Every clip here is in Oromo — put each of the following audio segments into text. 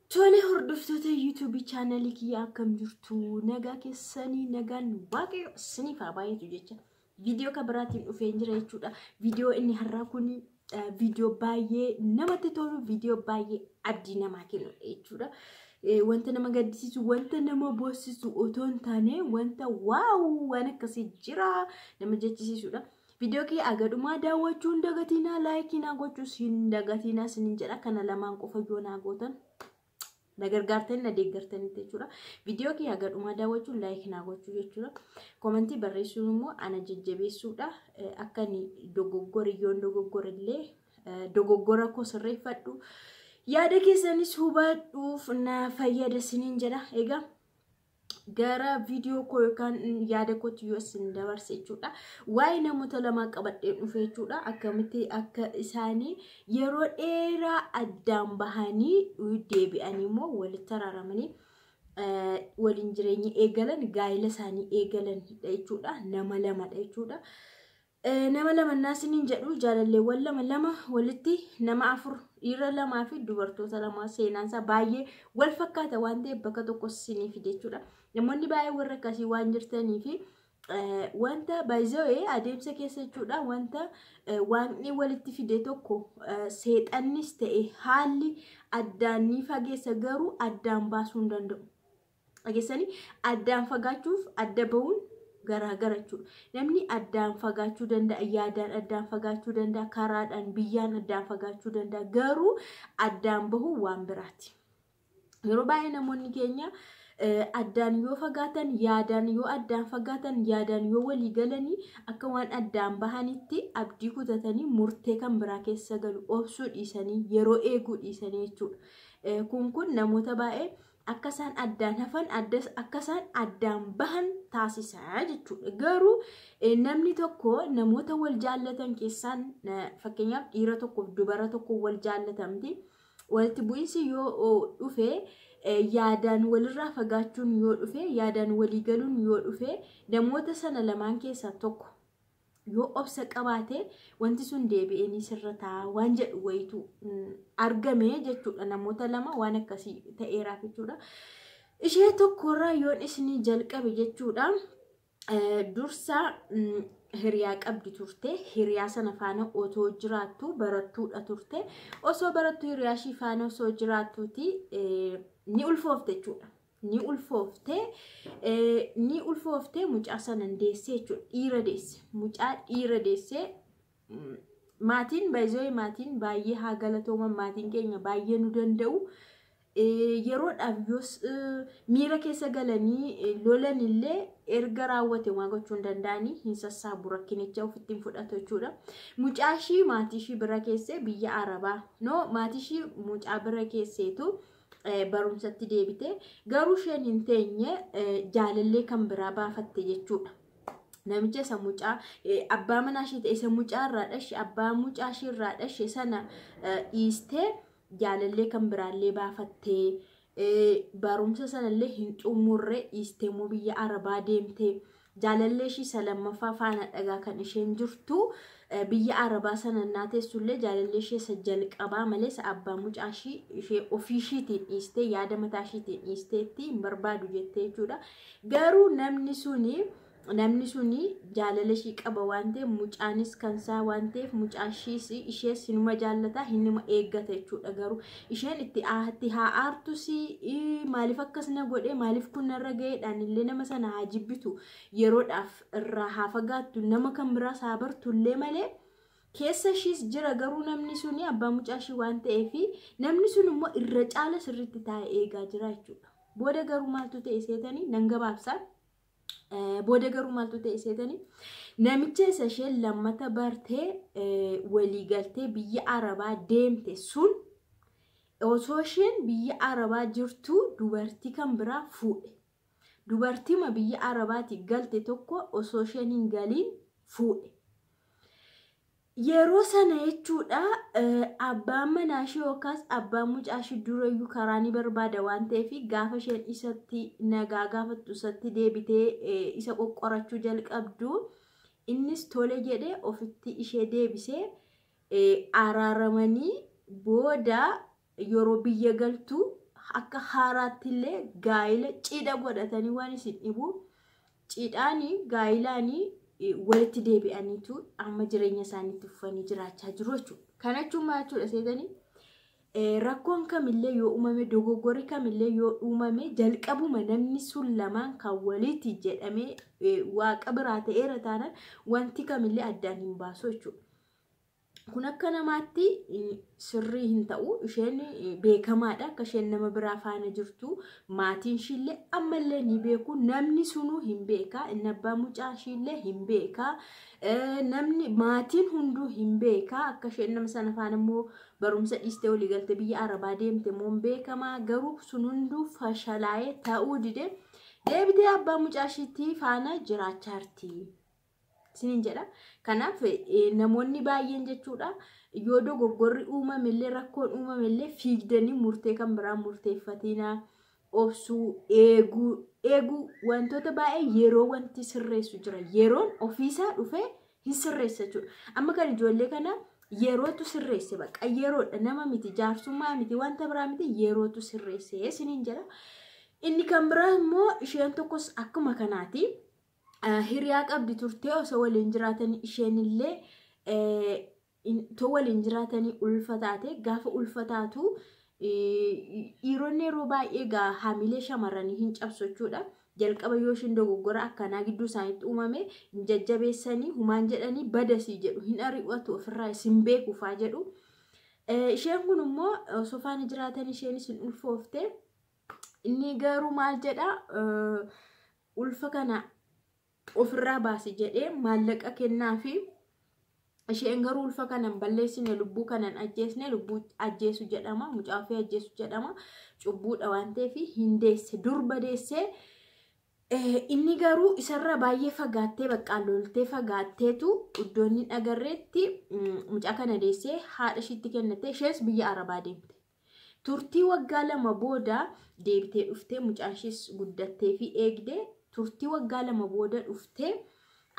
Tole, hordoftoota YouTube channelii kiyya, akkam jirtu? Nagaa keessanii? Nagaan Waaqayyo isiniif haa baay'atu jecha viidiyoo kan biraatiin dhufee jira jechuudha. Viidiyoo inni har'aa kun viidiyoo baay'ee namatti tolu, viidiyoo baay'ee abdii namaa kennudha jechuudha. Wanta nama gaddisiisu, wanta nama boosisu otoo hin taane, wanta wow, waan akkasii jira nama jechisiisudha. Viidiyoo kee agadhumaa daawwachuu hin dagatinaa, like naa gochuus hin dagatinaa isiniin jedha. Kana lamaan qofa yoo naa gootan na gargaartanii na deeggartanitti jechuudha. Viidiyoo kee haga daawwachuun, like naa gochuu jechuudha. Comment barreessuun immoo ana jajjabeessuudha. Akka inni dogoggore, yoon dogoggore illee dogoggora koo sirreeffadhu. Yaada keessanis hubadhuuf na fayyada isiniin jedha. Egaa gara viidiyoo koo yookaan yaada kootti yoo isin dabarse jechuudha. Waa'ee namoota lamaa qabadheen dhufe jechuudha. Akkamitti akka isaanii yeroo dheeraa addaan bahanii deebi'anii immoo walitti araaramanii waliin jireenya eegalan, gaa'ela isaanii eegalan jechuudha. Nama lamadha jechuudha. Nama lamannaa isiniin jedhu, jaalalleewwan lama lama walitti nama afur, dhiira lamaa fi dubartoota lama, seenaansaa baay'ee wal fakkaata waan ta'eef bakka tokko isinii fide jechuudha. Namoonni baay'ee warra akkasii waan jirtanii fi wanta baay'ee adeemsa keessa jechuudha, wanta waaqni walitti fide tokko seexannis ta'e haalli addaan ni fageessa, garuu addaan baasuu hin danda'u. Dhageessanii, addaan fagaachuuf adda bahuun garaagara jechuudha. Namni addaan fagaachuu danda'a, yaadaan addaan fagaachuu danda'a, karaadhaan, biyyaan addaan fagaachuu danda'a. Garuu addaan bahuu waan biraati. Yeroo baay'ee namoonni keenya addaan yoo fagaatan, yaadaan yoo addaan fagaatan, yaadaan yoo walii galanii, akka waan addaan bahanitti abdii kutatanii murtee kan biraa keessa galu, obsuu dhiisanii, yeroo eeguu dhiisanii jechuudha. Kun namoota baay'ee akka isaan addaan hafan, akka isaan addaan bahan taasisaa jechuudha. Garuu namni tokko namoota wal jaallatan keessaan, fakkeenyaaf dhiira tokkoof dubara tokko wal jaallatamti. Walitti bu'iinsi yoo dhufe, yaadaan walirraa fagaachuun yoo dhufe, yaadaan walii galuun yoo dhufe, namoota sana lamaan keessaa tokko yoo obsa qabaate wanti sun deebi'ee ni sirrataa waan jedhu wayitu argame jechuudha. Namoota lama waan akkasii ta'eeraaf jechuudha. Ishee tokkorraa yoon isinii jalqabe jechuudha. Dursa hiriyaa qabdi turte. Hiriyaa sana faana otoo jiraattu, barattuudha turte. Osoo barattu, hiriyaa ishii faana osoo jiraattuuti ni ulfoofte jechuudha. Ni ulfoofte, ni ulfoofte, mucaa sana deessee jechuudha. Dhiira deesse. Mucaa dhiira deessee. Maatiin baay'ee, maatiin baay'ee haa galatooman, maatiin keenya baay'ee nu danda'u. Yeroodhaaf yoos miira keessa galanii lolan illee, erga raawwate waan gochuu hin danda'anii, hin sassaabu, rakkinicha ofitti hin fudhatu jechuudha. Mucaa ishii maatii ishii bira keessee biyya Arabaa, no, maatii ishii mucaa bira keesseetu barumsatti deebite. Garuu isheen hin teenye, jaalallee kan biraa baafatte jechuudha. Namicha isa mucaa abbaa manaa ishee ta'e, isa mucaa irraa dhashe, abbaa mucaa ishee irraa dhashe sana dhiistee jaalallee kan biraallee baafattee, barumsa sanallee hin xumurre dhiistee immoo biyya Arabaa deemtee, jaalallee ishii isa lammaffaa faana dhagaa kan isheen jirtu. Biyya Arabaa sana naa teessullee jaalallee ishee isa jalqabaa malee isa abbaa mucaa ishii ishee ofii ishiitiin dhiistee, yaada mataa ishiitiin dhiisteetti hin barbaadu jettee jechuudha. Garuu namni suni jaalala ishii qaba waan ta'eef, mucaanis kansaa waan ta'eef, mucaa ishiis ishees hinuma jaallata, hinuma eeggata jechuudha. Garuu isheen itti haa aartus, maaliif akkas na godhe, maaliif kun narra ga'eedhaan illee nama sana haa jibbitu, yeroodhaaf irraa haa fagaattu, nama kan biraas haa bartu illee malee, keessa ishiis jira. Garuu namni suni abbaa mucaa ishii waan ta'eef, namni sun immoo irra caala sirriitti taa'ee eegaa jira jechuudha. Booda garuu maaltu ta'e seetanii? Nan gabaabsaa. Booda garuu maaltu ta'e seetanii? Namicha isa isheen lammata bartee waliigaltee biyya Arabaa deemte sun osoo isheen biyya Arabaa jirtu dubartii kan biraa fuudhe. Dubartiima biyya Arabaati galte tokko osoo isheen hin galiin fuudhe. Yeroo sana jechuudha, abbaan manaa ishee yookaas abbaan mucaa ishee durayyuu karaa ni barbaada waan ta'eef, gaafa isheen isatti nagaa gaafattu, isatti deebitee isa qoqqorachuu jalqabdu, innis tole jedhee ofitti ishee deebisee araaramanii, booda yeroo biyya galtu Akka haaraatti illee gaa'ila cidha godhatanii waan isin dhibu cidhaanii gaa'ilaanii walitti deebi'aniitu amma jireenya isaaniitti fufanii jiraachaa jiru jechuudha. Kana jechuun maal jechuudha seetanii? Rakkoon kamillee yoo uumame, dogoggorri kamillee yoo uumame, jalqabuma namni sun lamaan kan walitti jedhamee waaqa biraa ta'eera taanaan wanti kamillee addaan hin baasu jechuudha. Kun akka namaatti sirrii hin ta'u. Isheen beekamaadha akka isheen nama biraa faana jirtu. Maatiin ishiillee ammallee ni beeku. Namni sunuu hin beeka. Inni abbaa mucaa ishiillee hin beeka. Namni maatiin hunduu hin beeka. Akka isheen nama sana faana immoo barumsa dhiistee walii galtee biyya Arabaa deemte immoo hin beekama. Garuu sun hunduu fashalaa'ee ta'uu dide, deebitee abbaa mucaa ishiitti faana jiraachaa jirti. Isiniin jedha. Kanaaf namoonni baay'een jechuudha, yoo dogoggorri uumamellee, rakkoon uumamellee, fiigdanii murtee kan biraa murteeffatina. Obsuu, eeguu, eeguu, wantoota baay'ee yeroo wanti sirreessu jira. Yeroon ofiisaa dhufee hin sirreessa jechuudha. Amma kan ijoollee kana yerootu sirreesse, bakka yeroodha, nama miti, jaarsummaa miti, wanta biraa miti, yerootu sirreesse isiniin jedha. Inni kan biraa immoo isheen tokkos akkuma kanaati. Hiriyaa qabdi turtee, osoo waliin jiraatanii isheen illee too waliin jiraatanii ulfa taate. Gaafa ulfa taatu dhiironni yeroo baay'ee gaa haamilee shamarranii hin cabsu jechuudha. Jalqaba yoo isheen dogoggora akkanaa gidduu isaaniitti uumame hin jajjabeessanii, humaan jedhanii badasii jedhu, hin ari'atu ofirraa, isin beekuufaa jedhu. Isheen kun immoo osoo faana jiraatan isheenis hin ulfoofte. Inni garuu maal jedhaa, ulfa kana ofirraa baasi jedhee maallaqa kennaafi. Isheen garuu ulfa kana hin balleessine, lubbuu kana hin ajjeesne, lubbuu ajjeesu jedhama, mucaa ofii ajjeesu jedhama, cubbuudha waan ta'eef hin deesse, durba deessee. Inni garuu isarra baay'ee fagaattee, baqqaa loltee fagaatteetu iddoo inni agarreetti mucaa kana deessee haadha ishiitti kennatte. Ishees biyya Arabaa deemte. Turtii waggaa 2 booda deebitee dhuftee, mucaan ishees guddattee fi eegde. Turtii waggaa 2 booda dhuftee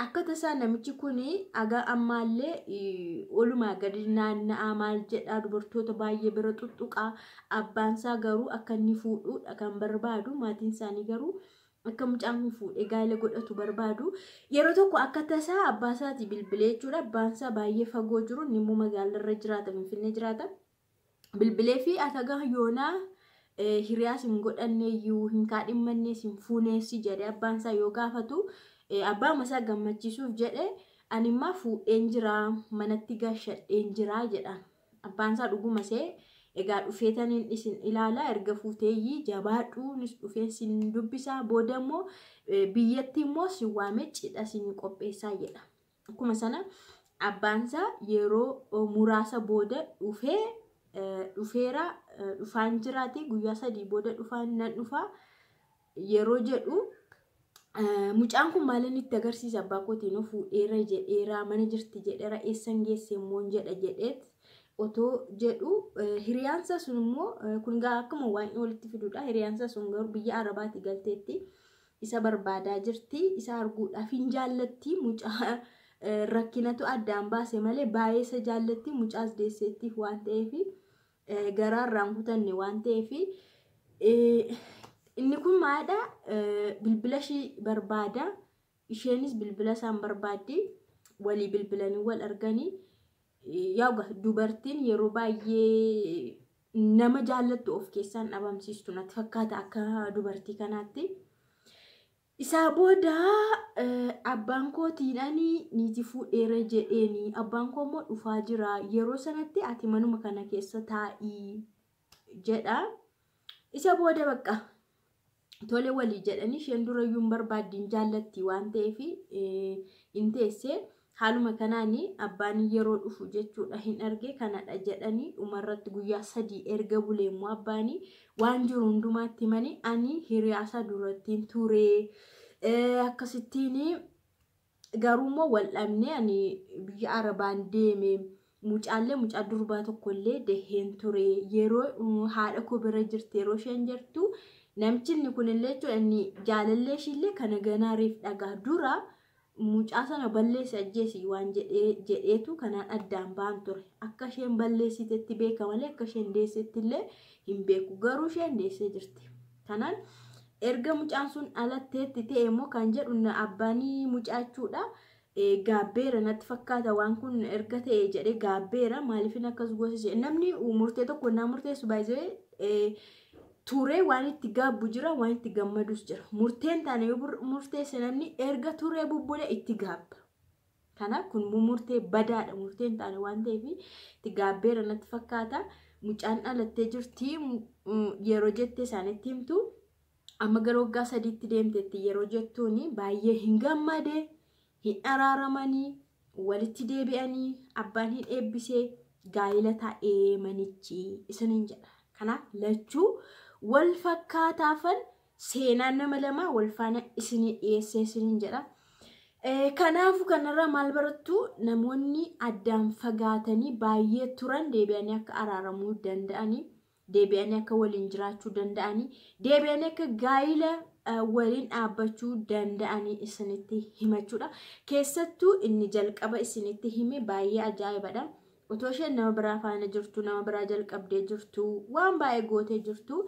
akka tasaa namichi kun aga ammaallee olumaa gadi naanna'aa, maal jedhaa, dubartoota baay'ee bira tuttuqaa. Abbaansaa garuu akka inni fuudhuudha kan barbaadu, maatiin isaanii garuu akka mucaan kun fuudhee gaa'ela godhatu barbaadu. Yeroo tokko akka tasaa abbaa isaatii bilbilee jechuudha. Abbaan isaa baay'ee fagoo jiru, inni immoo magaalarra jiraata, Finfinnee jiraata. Bilbilee fi atagaa yoonaa hiriyaas hin godhanne iyyuu, hin kaadhimmannees, hin fuuneessi jedhee abbaan isaa yoo gaafatu, abbaan isaa gammachiisuuf jedhe, "Animmaa fuudheen jira, manatti gashadheen jira," jedha. Abbaan isaa dhuguma see, "Egaa dhufeetaniin isin ilaala, erga fuuteeyyii jabaadhuunis dhufeen sin dubbisaa, booda immoo biyyatti immoo si waamee cidha sin qopheessaa," jedha. Akkuma sana abbaan isaa yeroo muraasa booda dhufee, "Dhufeera, dhufaan jiraate, guyyaa 3 booda dhufaan nan dhufaa," yeroo jedhu, mucaan kun maal inni itti agarsiisa, "Abbaa kootiin fuudheera jedheera, mana jirti jedheera, eessan geesse immoo jedha," jedheet otoo jedhu, hiriyaansa sun immoo, kun gaa akkuma waan walitti fidudha. Hiriyaansa sun garuu biyya Arabaatti galteetti isa barbaadaa jirti, isa arguudhaaf hin jaallatti. Mucaa rakkinatu addaan baase malee baay'ee isa jaallatti. Mucaas deesseettiif waan ta'eef, garaa irraan kutanne waan ta'eef, inni kun maadha, bilbila ishii barbaada, isheenis bilbila isaan barbaaddi. Walii bilbilanii wal arganii. Yaa, dubartiin yeroo baay'ee nama jaallattu of keessaan dhabamsiistu natti fakkaata akka dubartii kanaatti. Isaa booda, "Abbaan kootiin ani niitii fuudheera jedheeni, abbaan koo immoo dhufaa jira, yeroo sanatti ati manuma kana keessa taa'ii," jedha. Isa booda bakka tole walii jedhanii, isheen durayyuu hin barbaaddiin, jaallatti waan ta'eef hin teesse. Haaluma kanaan abbaan yeroo dhufu jechuudha hin arge, kanadha jedhanii. Dhumarratti guyyaa 3 erga bulee immoo abbaan waan jiru hundumaatti himanii, "Ani hiriyaasaa durattiin ture, akkasittiin garuu immoo wal dhabnee ani biyya Arabaan deeme, mucaallee mucaa durbaa tokkollee daheen ture, yeroo haadha koo bira jirti, yeroo isheen jirtu namichi inni kunillee jechuudha, inni jaalallee ishiillee kana ganaa reef dhagaa dura Mucaa sana balleessi ajjeesi waan jedheetu kanaan addaan ba'an ture. Akka isheen balleessitetti beeka malee akka isheen deessetti illee hin beeku. Garuu isheen deessee jirti. Kanaan erga mucaan sun dhalatteetti ta'e immoo kan jedhu abbaanii mucaachuudha. Gaabbeera natti fakkaata waan kun erga ta'e jedhee gaabbeera, maaliifin akkas goosise? Namni murtee tokko naa murteessu baay'ee turee waan itti gaabbu jira, waan itti gammadus jira. Murteen taane yoo murteesse namni erga turee bubbulee itti gaabba. Kanaaf kun murtee badaadha, murteen taane waan ta'eef itti gaabbeera natti fakkaata. Mucaan dhalattee jirti yeroo jettee isaanitti himtu, amma gara waggaa 3tti deemteetti yeroo jettuuni baay'ee hin gammade, hin araaramanii, walitti deebi'anii, abbaan hin eebbisee, gaa'ila taa'ee manichi isiniin jedha. Kanaaf lachuu wal fakkaataafan seenaa nama lamaa wal faana isinii dhiyeessee isiniin jedha. Kanaafuu kanarraa maal barattu? Namoonni addaan fagaatanii baay'ee turan deebi'anii akka araaramuu danda'anii, deebi'anii akka waliin jiraachuu danda'anii, deebi'anii akka gaa'ila waliin dhaabbachuu danda'anii isinitti himachuudha. Keessattuu inni jalqaba isinitti hime baay'ee ajaa'ibadha. Otoo isheen nama biraa faana jirtu, nama biraa jalqabdee jirtu, waan baay'ee gootee jirtu,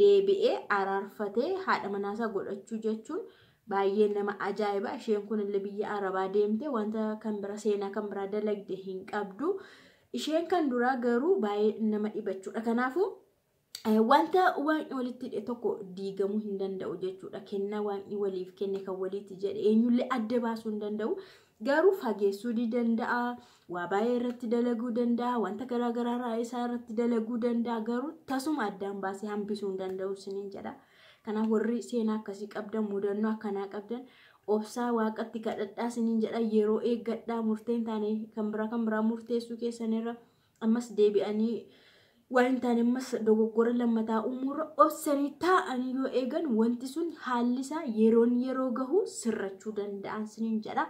deebi'ee araarfatee haadha manaasaa godhachuu jechuun baay'ee nama ajaa'iba. Isheen kun illee biyya Arabaa deemte wanta kan bira seenaa kan biraa dalagde hin qabdu. Isheen kan duraa garuu baay'ee nama dhibachuudha. Kanaafuu wanta waaqni walitti hidhe tokko diigamuu hin danda'u jechuudha. Kennaa waaqni waliif kenne kan walitti jedhe eenyullee adda baasuu hin danda'u. Garuu fageessuu ni danda'a, waa baay'ee irratti dalaguu danda'a, wanta garaagaraa isaa irratti dalaguu danda'a. Garuu tasuma addaan baasee hambisuu hin danda'u isiniin jedha. Kanaaf warri seenaa akkasii qabdan, mudannoo akkanaa qabdan, obsaa, waaqatti kadhadhaa isiniin jedha. Yeroo eeggadhaa, murteen taane kan biraa murteessuu keessanirra, ammas deebi'anii waan hin taane ammas dogoggora lammataa uumuurra, obsanii taa'anii yoo eegan wanti sun haalli isaa yeroon yeroo gahu sirrachuu danda'an isiniin jedha.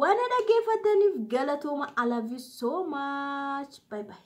Waan dhaggeeffataniif galatooma. I love you so much. Bye bye.